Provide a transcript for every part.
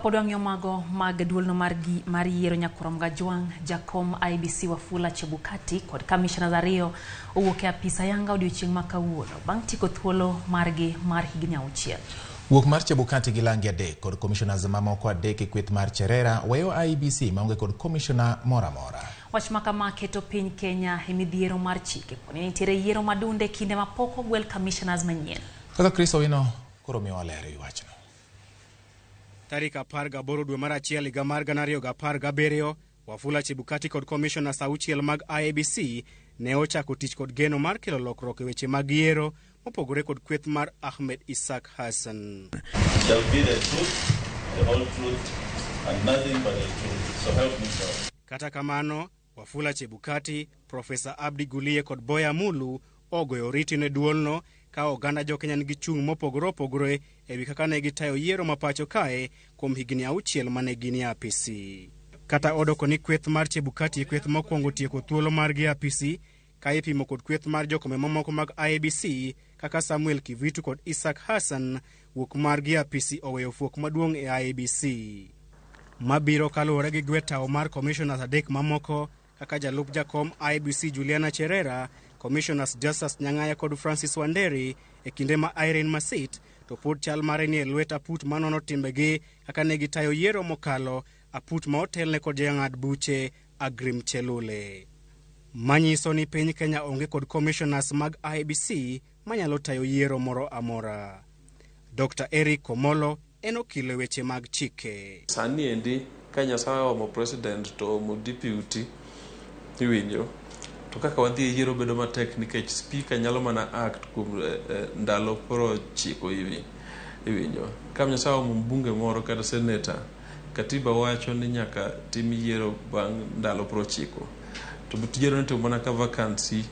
Kapod wang'iyo mago mag duolno mar, gi, mar yiero Nyakurom Gajwang', jakom IEBC Wafula Chebukati kod commissioners ariyo owuok e apis ayanga odiochieng' ma kawuono bang' tieko thuolo margi mar higni 6. Wuok mar Chebukati gi langi 3 kod commissioners mamoko 3 e kweth mar Cherera weyo IEBC maonge kod commissioner moro amora. Wach ma kama keto piny Kenya e midhiero mar chike koni nitiere yiero madunde kinde ma pok ogwel commissioners manyien. Kaka Chris Owino koro miyowa ler e wi wachno. Tarik 18 dwe mar achiel higa mar 2017, Wafula Chebukati kod commissioners 6 mag IEBC ne ochako tich kod geno mar kelo lokruok e weche mag yiero mopogore kod kweth mar Ahmed Isaac Hassan. Shall be the truth, the whole truth, and nothing but the truth. So help me God. Kata kamano, Wafula Chebukati, Profesa Abdi Gulie kod Boya Mulu ogoyo oriti ne duolno ka oganda jo-Kenya nigi chung' mopogore opogore ewi kaka ne gitayo yiero ma pacho kae kuom higni 6 mane gin e apisi. Kata odoko ni kweth mar Chebukati e kweth mokwongo tieko thuolo margi e apisi ka ipimo kod kweth mar jokome mamoko mag IEBC kaka Samuel Kivuitu kod Isaac Hassan, wuok margi e apisi oweyo fuok maduong' e IEBC. Mabiro kaluwore gi gwe tawo mar commissioners 3 mamoko kaka jalup jakom IEBC Juliana Cherera, commissioners Justus Nyang'aya kod Francis Wanderi e kinde ma Irene Masit to pod chal mare ni e lwet aput manono timbegi kaka ne gitayo yiero mokalo, aput ma otelne kod jang'ad buche Agrim Chelule. Manyiso ni piny Kenya onge kod commissioners mag IEBC manyalo tayo yiero moro amora. Dr. Eric Komolo en okil e weche mag chike. Sani endi ka Nyasaye oomo president to oomo deputy, iwinjo, to kaka wadhi e yiero bedo matek nikech speaker nyalo mana act kuom ndalo 90 hivi, iwinjo. Ka Nyasaye oomo mbunge moro kata senator, katiba wacho ni nyaka tim yiero bang' ndalo 90. To yiero nitimo mana ka vacancy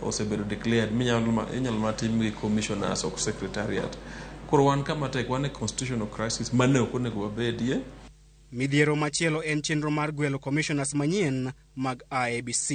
osebedo declared minyalo inyalo mana tim gi commissioners ok secretariat. Koro wan kama tek, wan e constitutional crisis mane ok onego wabedie. Midhiero machielo en chenro mar gwelo commissioners manyien mag IEBC.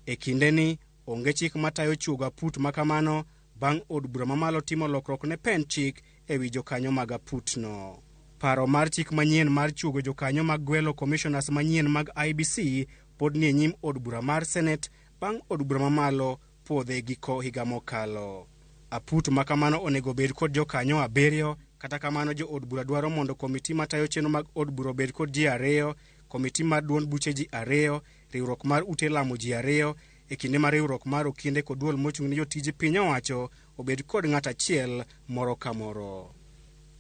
E kindeni, onge chik matayo chuogo aput makamano bang' od bura mamalo timo lokruok ne pend chik ewi jokanyo mag aputno. Paro mar chik manyien mar chuogo jokanyo mag gwelo commissioners manyien mag IEBC pod nie nyim od bura mar Senate bang' od bura mamalo puodhe giko higa mokalo. Aput makamano onego bed kod jokanyo 7, kata kamano jo od bura dwaro mondo komiti matayo chenro mag od bura obed kod ji 2, komiti mar duond buche ji 2, riwruok mar ute lamo ji 2, e kinde ma riwruok mar okinde kod duol mochung' ne jotije piny owacho obed kod ng'at achiel moro ka moro.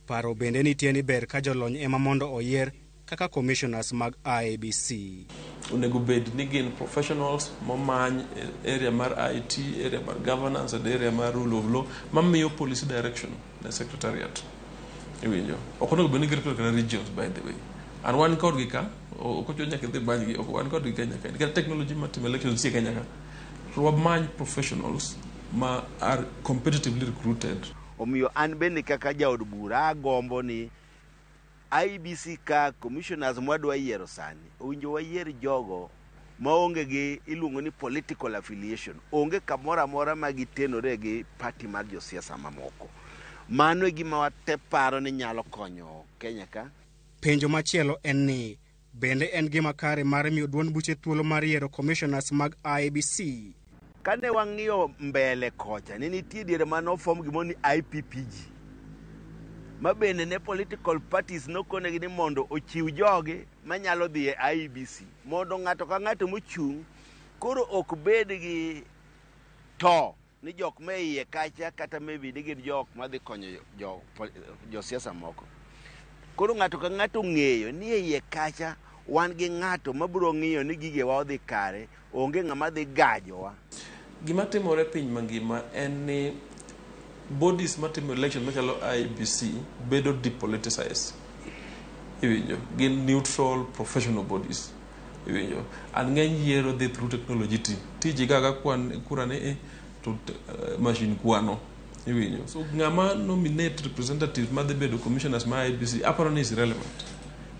Paro bende nitie ni ber ka jolony ema mondo oyier kaka commissioners mag IEBC. Onego bed ni gin professionals momany area mar IT, area mar governance and area mar rule of law mamiyo policy direction ne secretariat. Iwinjo. Ok onego bed ni girepresent kata regions, by the way. And wan kodgi ka, ok ochuno nyaka idhi manygi, ok wan kodgi Kenya ka. Nikech technology matimo elections nitie Kenya ka. To wamany professionals ma are competitively recruited. Omiyo an bende kaka jaod bura agombo ni IEBC ka commissioners mwadwa yiero sani owinjo wayier jogo maonge gi iluongo ni political affiliation, onge kamoro amora ma gitenore gi party mar josiasa mamoko. Mano e gima wate paro ni nyalo konyo Kenya ka. Penjo machielo en ni bende en gima kare mar miyo duond buche thuolo mar yiero commissioners mag IEBC? Kane wang'iyo mbele kocha, ne nitie diere mane ofom gimoro ni IPPG, ma bende ne political parties nokonegi ni mondo ochiw jogi manyalo dhi e IEBC, mondo ng'ato ka ng'ato mochung' koro ok bed gi to ni jok ma iye kacha kata maybe ni gin jok madhi konyo josiasa moko. Koro ng'ato ka ng'ato ng'eyo ni e iye kacha wan gi ng'ato mabiro ng'iyo ni gigewa odhi kare, onge ng'ama dhi gajowa. Gima timore piny mangima en ni bodies matimo election machalo IEBC bedo depoliticized. Iwinjo, gin neutral professional bodies. Iwinjo, and ng'eny yiero dhi through technology ti. Tiji gaga kwan kura ni to machine kwano. Iwinjo. So ng'ama nominate representatives madhi bedo commissioners ma IEBC aparo ni is irrelevant.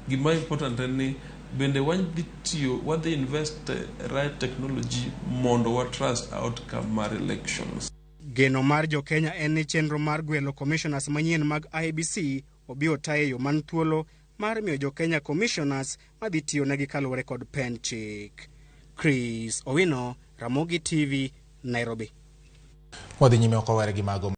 Gima important en ni bende wadhi tiyo, wadhi invest right technology mondo wa trust outcome mar elections. Geno mar jo Kenya en ni chenro mar gwelo commissioners manyien mag IEBC obi otaye yo man thuolo mar miyo jo-Kenya commissioners madhi tiyonegi kaluwore kod pend chik. Chris Owino, Ramogi TV, Nairobi. Wadhi nyime ok owere gi mago.